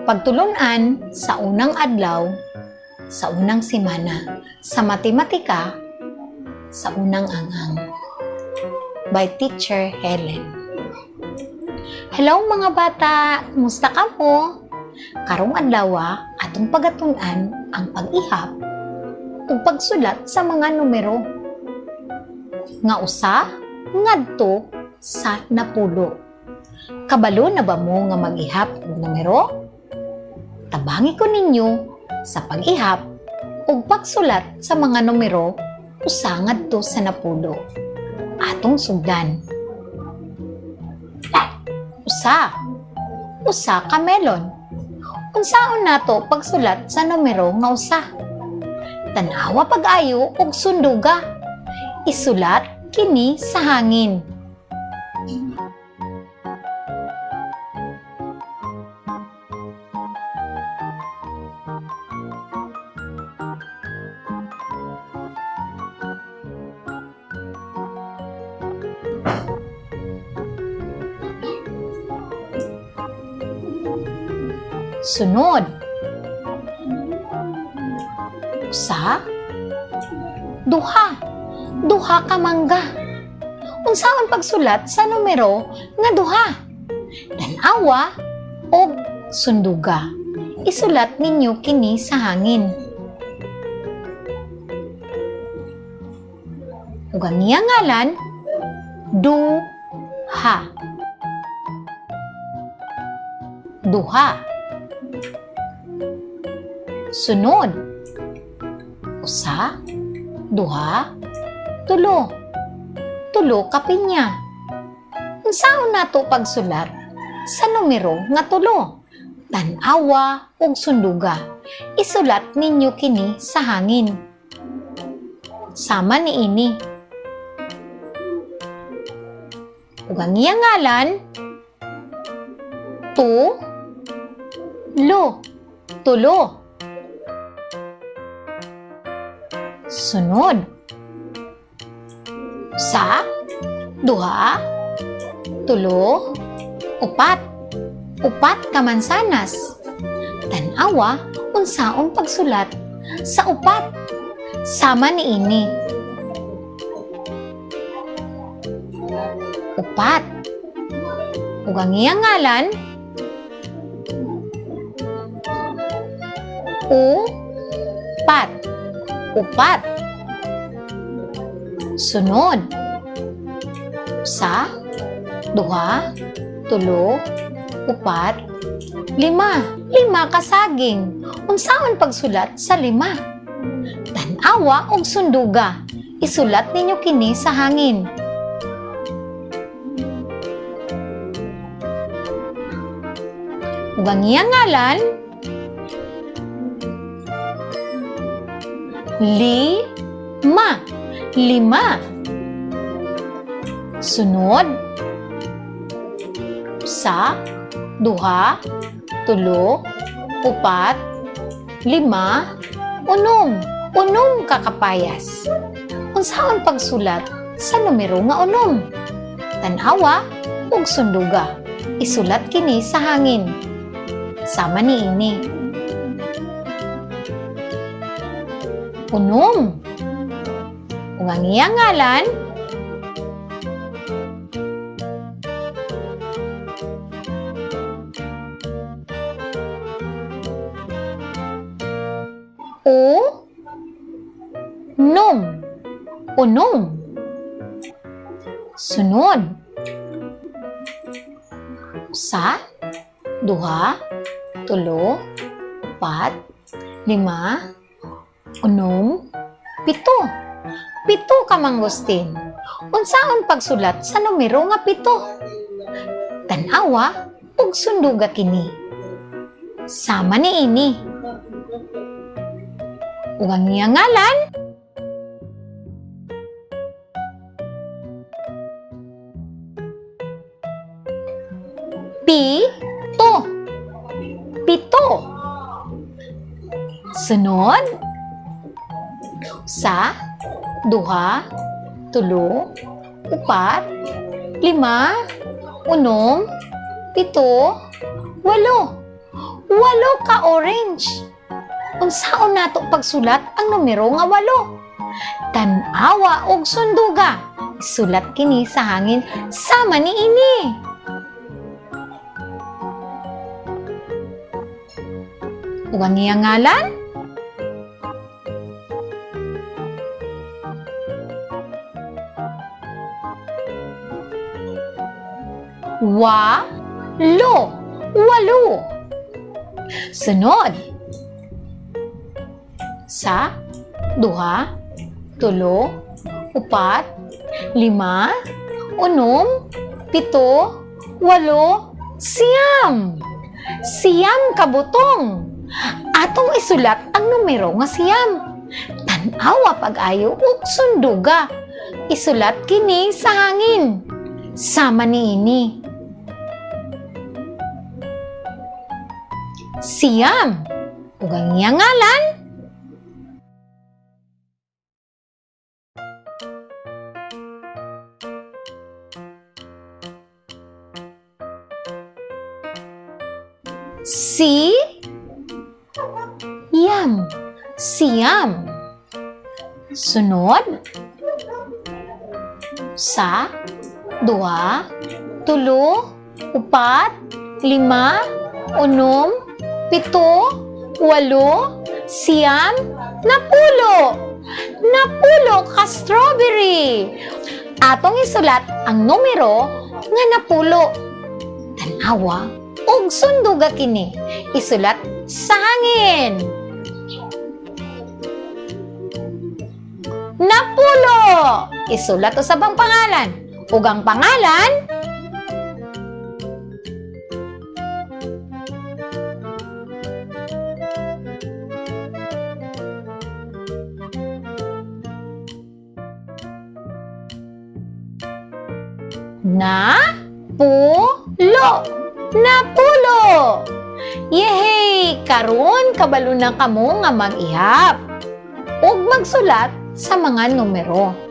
Pagtulunan sa unang adlaw sa unang semana sa matematika sa unang anghang by Teacher Helen. Hello, mga bata! Kumusta ka mo? Karong adlaw, atong pagatun-an ang pag-ihap ug pagsulat sa mga numero nga 1 ngadto sa 10. Kabalo na ba mo nga mag-ihap og numero? Tabangi ko ninyo sa pag-ihap ug pagsulat sa mga numero 1 ngadto sa 10. Atong sugdan. 1. 1 ka melon. Unsaon nato pagsulat sa numero nga 1? Tan-awa pag-ayo ug sunduga. Isulat kini sa hangin. Sunod. 1, 2. 2 ka mangga. Unsaon pagsulat sa numero nga 2? Tan-awa og sunduga. Isulat ninyo kini sa hangin. Ug ang iyang ngalan, duha. 2. Sunod. 1, 2, 3. 3 ka pinya. Unsaon nato pagsulat sa numero nga 3? Tan-awa ug sunduga. Isulat ninyo kini sa hangin. Sama niini. Ug ang iyang ngalan, tu, lo, 3. Sunod. 1, 2, 3, 4. 4 ka mansanas. Tan-awa unsaon pagsulat sa 4. Sama niini. 4. Ug ang iyang ngalan, 4. 4. Sunod. 1, 2, 3, 4, 5. 5 ka saging. Unsaon pagsulat sa 5? Tan-awa og sunduga. Isulat ninyo kini sa hangin. Ug ang iyang ngalan, 5. 5. Sunod. 1, 2, 3, 4, 5, 6. 6 ka kapayas. Unsaon pagsulat sa numero nga 6? Tan-awa ug sunduga. Isulat kini sa hangin. Sama niini. 6. Ug ang iyang ngalan, 6. 6. Sunod. 1, 2, 3, 4, 5, 6, 7. 7 ka mangustin. Unsaon pagsulat sa numero nga 7? Tan-awa ug sunduga kini. Sama niini. Ug ang iyang ngalan, 7. 7. Sunod. 1, 2, 3, 4, 5, 6, 7, 8. Walo ka orange. Unsaon nato pagsulat ang numero nga 8? Tan-awa og sunduga. Sulat kini sa hangin sama niini. Ug ang iyang ngalan? Wa, lo, 8. Sunod. Sa, duha, tulo, upat, lima, unom, pito, walo, 9. 9 ka butong. Atong isulat ang numero nga 9. Tan-awa pag-ayo ug sunduga. Isulat kini sa hangin. Sama niini. 9. Ug ang iyang ngalan? Si Yam. 9. Sunod. Sa, duha, tulo, upat, lima, unom, pito, walo, 9, 10. 10 ka strawberry. Atong isulat ang numero nga 10. Tanawa ug sunduga kini. Isulat sa hangin. 10! Isulat usab ang pangalan. Ug ang pangalan, na pulo. 10! Yehey! Karon kabalo na kamo nga mag-ihap ug magsulat sa mga numero.